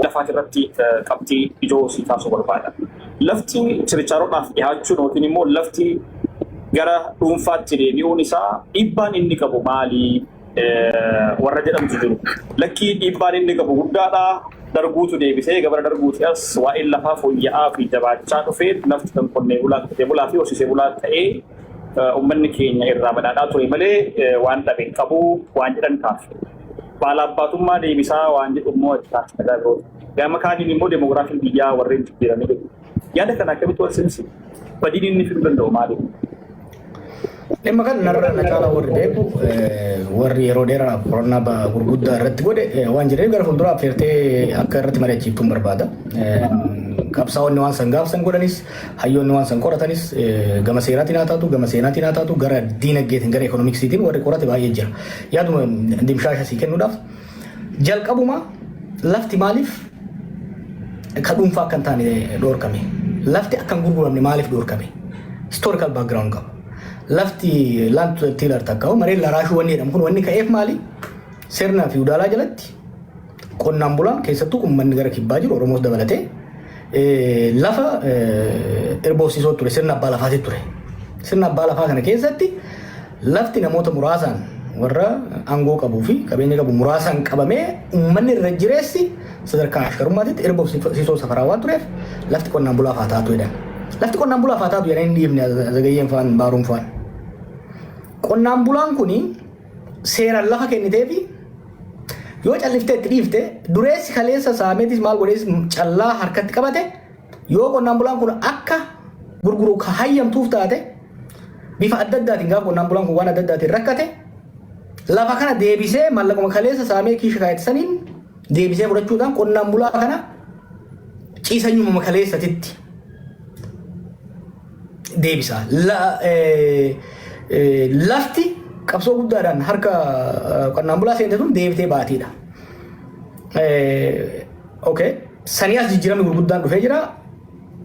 Lafaati irratti qabxii ijoo sii kaasuu barbaada. Lafti chirichaaroodhaaf dhihaachuun yookiin immoo lafti gara dhuunfaatti deebi'uun isaa dhiibbaan inni qabu maali warra jedhamtu jiru. Lakkii dhiibbaan inni qabu guddaadha. Darguutu deebisee gabara darguuti as waa'een lafaa fooyya'aa fi jabaachaa dhufee lafti kan qonnee bulaa qotee bulaa fi horsiisee bulaa ta'ee uummanni keenya irraa badhaadhaa ture malee waan dhabe hin qabu waan jedhan kaasu. Baala abbaatummaa deebisaa waan jedhu immoo itti kaasa dhagaa birooti. Gama kaaniin immoo demoogiraafiin biyyaa warreen jijjiiramee jiru. Yaada kana akkamitti wal simsi? Badiin inni fiduu danda'u maali? Dhimma kan narra na caalaa warri beeku warri yeroo dheeraadhaaf qorannaa gurguddaa irratti godhe waan jedheef gara fuulduraa affeertee akka irratti mari'achiiftuun barbaada. Qabsaa'onni waan san gaafsan godhanis hayyoonni waan san qoratanis gama seeraatiin haa taatu gama seenaatiin haa taatu gara diinagdeetiin gara ekonomiksiitiin warri qorate baay'ee jira. Yaaduma dimshaasha sii kennuudhaaf jalqabuma lafti maaliif ka dhuunfaa akka hin taane dhoorkame? Lafti akka hin gurguramne maaliif dhoorkame? Historical background qaba. Lafti land tiller takka mareen laraashuu wanni jedhamu kun wanni ka'eef maali? Sirna fiwudaalaa jalatti qonnaan bulaan keessattuu uummanni gara kibbaa jiru Oromoos dabalatee lafa irboofsiisoo ture sirna abbaa lafaati ture. Sirna abbaa lafaa kana keessatti lafti namoota muraasaan warra aangoo qabuu fi qabeenya qabu muraasaan qabamee uummanni irra jireessi sadarkaa ashkarummaatitti irboofsiisoo safaraa waan tureef lafti qonnaan bulaaf haa taatu jedhan. Lafti qonnaan bulaaf haa taatu jedhanii hin dhiifne Zagayyeen faan Baaruun faan. Qonnaan bulaan kuni seeraan lafa kenniteefi yoo calliftee itti dhiifte dureessi kaleessa saameetis maal godhees callaa harkatti qabate yoo qonnaan bulaan kun akka gurguru ka hayyamtuuf taate bifa adda addaatiin gaafa qonnaan bulaan kun waan adda addaatiin rakkate lafa kana deebisee mallaquma kaleessa saamee kiisha kaayate saniin deebisee fudhachuudhaan qonnaan bulaa kana ciisanyuma kaleessatitti deebisa. Lafti qabsoo guddaadhaan harka qonnaan bulaa seente tun deebitee baatiidha. Okay. Sanii as jijjiiramni gurguddaan dhufee jira.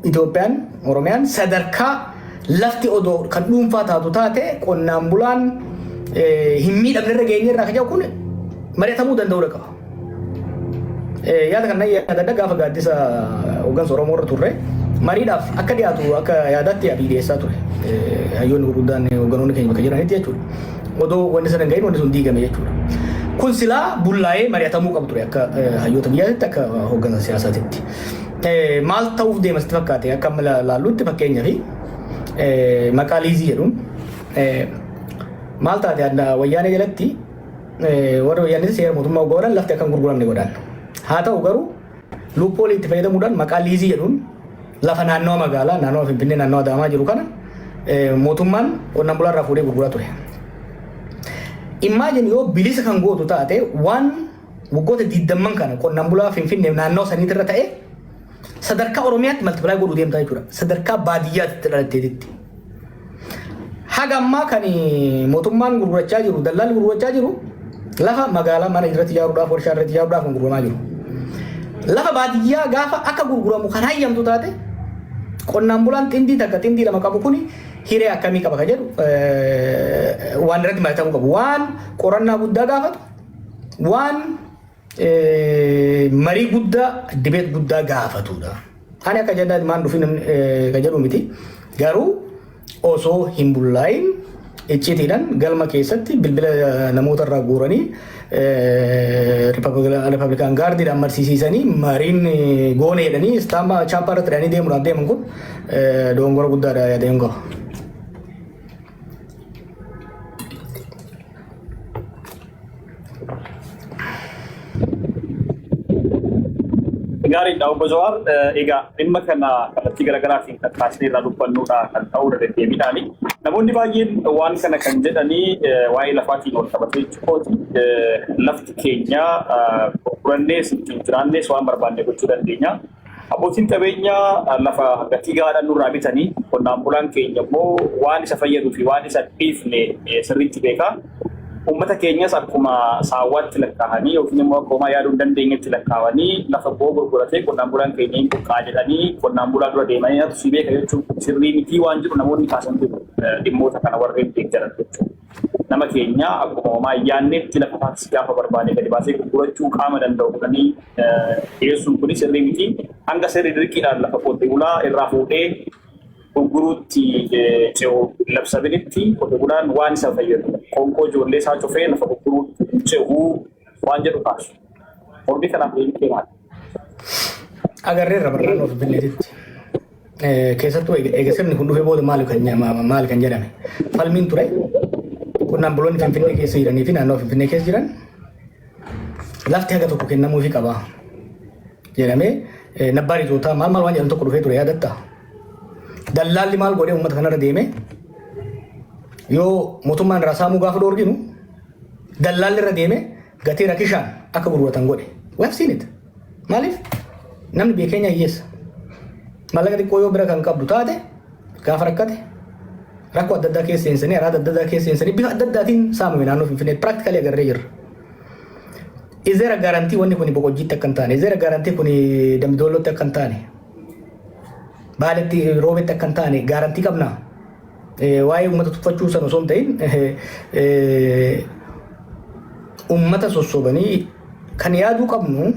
Itoophiyaan, Oromiyaan sadarkaa lafti odoo kan dhuunfaa taatu taate qonnaan bulaan hin miidhamne irra geenye irraa kan jedhu kun mari'atamuu danda'uudha qaba. Yaada kana yaadadha gaafa gaaddisa hooggansa Oromoo irra turre mariidhaaf akka dhiyaatu akka yaadaatti Abiy dhiyeessaa ture. Hayyoonni gurguddaan hoogganoonni keenya bakka jiranitti jechuudha. Odoo wanni sana hin gahin wanni sun diigame jechuudha. Kun silaa bullaa'ee mari'atamuu qabu ture akka hayyoota biyyaatitti akka hooggansa siyaasaatitti. Maal ta'uuf deema sitti fakkaate akka amma laallutti fakkeenyaaf maqaa liizii jedhuun maal taate wayyaanee jalatti warri wayyaanee seera mootummaa godhan lafti akka hin gurguramne godhan. Haa ta'u garuu luuppoolii itti fayyadamuudhaan maqaa liizii jedhuun lafa naannawa magaalaa naannawa Finfinnee naannawa Adaamaa jiru kana mootummaan qonnaan bulaa irraa fuudhee gurguraa ture. Imagine yoo bilisa kan gootu taate waan waggoota digdamman kana qonnaan bulaa Finfinnee naannawa saniitirra ta'e sadarkaa Oromiyaatti multiply godhuu deemtaa jechuudha. Sadarkaa baadiyyaatti dhalatteetitti. Haga ammaa kan mootummaan gurgurachaa jiru, dallaalli gurgurachaa jiru lafa magaalaa mana irratti ijaaruudhaaf, warshaa irratti ijaaruudhaaf kan gurguramaa jiru. Lafa baadiyyaa gaafa akka gurguramu kan hayyamtu taate qonnaan bulaan xindii takka xindii lama qabu kuni hiree akkamii qaba kan jedhu waan irratti mari'atamuu qabu. Waan qorannaa guddaa gaafatu, waan marii guddaa debate guddaa gaafatudha. Ani akka ajandaatti maan dhufin kan jedhu miti. Garuu osoo hin bullaa'in iccitiidhaan galma keessatti bilbila namoota irraa guuranii Republican Guardiidhaan marsiisiisanii mariin goone jedhanii istaambaa chaappaa irratti hidhanii deemuudhaaf deeman kun dogongora guddaadha yaadeen qaba. Gaariidha obbo Jawaar. Egaa dhimma kana kallattii garaagaraatiin kan kaasnee irraa dubbannuudha kan ta'uudha deddeebiidhaani. Namoonni baay'een waan kana kan jedhanii waa'ee lafaatiin wal qabatee jechuuti. Lafti keenya gurgurannees ittiin jiraannees waan barbaanne gochuu dandeenya. Abbootiin qabeenyaa lafa gatii gahaadhaan nurraa bitanii qonnaan bulaan keenya immoo waan isa fayyaduu fi waan isa dhiifne sirriitti beeka. Uummata keenyas akkuma saawwaatti lakkaa'anii yookiin immoo akka homaa yaaduu hin dandeenyetti lakkaa'anii lafa boo gurguratee qonnaan bulaan keenya hin buqqaa jedhanii qonnaan bulaa dura deemanii natu si beeka jechuun sirrii mitii waan jedhu namoonni kaasan jiru dhimmoota kana warreen deeggaran jechuudha. Nama keenya akkuma homaa hin yaadnetti lafa taaksii gaafa barbaade gadi baasee gurgurachuu qaama danda'u godhanii dhiyeessuun kuni sirrii miti. Hanga seerri dirqiidhaan lafa qote bulaa irraa fuudhee gurguruutti ce'u hin labsaminitti qote bulaan waan isa fayyadu qoonqoo ijoollee isaa cufee lafa gurguruutti hin ce'u waan jedhu kaasu. Mormii kanaaf deebiin kee maali? Agarreerra bara naannoo Finfinneetitti. Keessattuu eega sirni kun dhufee booda maali kan maali kan jedhame. Falmiin ture qonnaan buloonni Finfinnee keessa jiranii fi naannoo Finfinnee keessa jiran lafti haga tokko kennamuufii qaba jedhamee nabbaar ijootaa maal maal waan jedhamu tokko dhufee ture yaadatta. Dallaalli maal godhee uummata kanarra deeme yoo mootummaan irraa saamuu gaafa dhoorginu dallaalli irra deeme gatii rakishaan akka gurguratan godhe. We have seen it. Maaliif? Namni biyya keenya hiyyeessa. Maallaqa xiqqoo yoo bira kan qabdu taate gaafa rakkate rakkoo adda addaa keessa seensanii araada adda addaa keessa seensanii bifa adda addaatiin saamame naannoo Finfinnee practically agarree jirra. Is there a guarantee wanni kun Boqojjiitti akka hin taane? Is there a guarantee kun Dambidollootti akka hin taane? Baaletti Roobetti akka hin taane guarantee qabnaa? Waa'ee uummata tuffachuu sana osoo hin ta'in uummata sossobanii kan yaaduu qabnu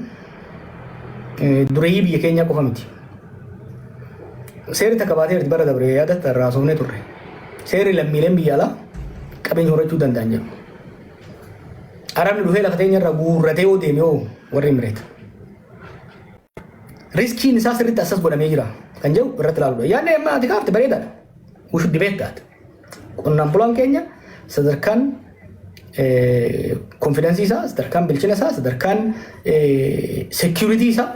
dureeyyii biyya keenyaa qofa miti. Seerri takka baatee bara dabre yaadatta irraa haasofnee turre. Seerri lammiileen biyya alaa qabeenya horachuu danda'an jedhu. Arabni dhufee lafa teenya irraa guurratee yoo deeme hoo warri Imireet. Riskiin isaa sirriitti assas godhamee jira kan jedhu irratti ilaaluudha. Yaadni amma ati kaafte bareedaadha. We should debate that. Qonnaan bulaan keenya sadarkaan confidence isaa, sadarkaan bilchina isaa, sadarkaan security isaa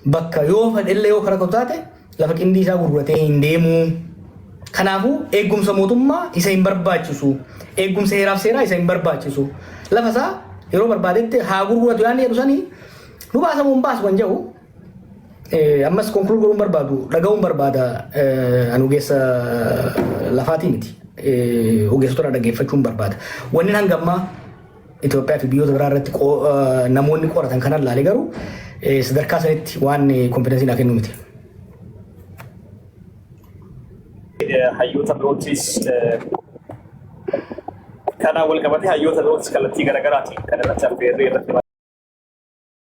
bakka yoo fedhellee yoo karaa taate lafa qindii isaa gurguratee hin deemu. Kanaafuu eegumsa mootummaa isa hin barbaachisu. Eegumsa heeraaf seeraa isa hin barbaachisu. Lafa isaa yeroo barbaadetti haa gurguratu yaadni jedhu sanii nu baasamu hin baasu kan jedhu ammas conclude godhuun barbaadu dhaga'uun barbaada ani ogeessa lafaatii miti. Ogeessota dhaggeeffachuun barbaada. Wanni hanga ammaa Itoophiyaa fi biyyoota biraa irratti namoonni qoratan kanan laale garuu sadarkaa sanitti waan confidence naa kennu miti. Hayyoota birootis kanaan wal qabatee hayyoota birootis kallattii garaagaraatiin kan irratti affeerree irratti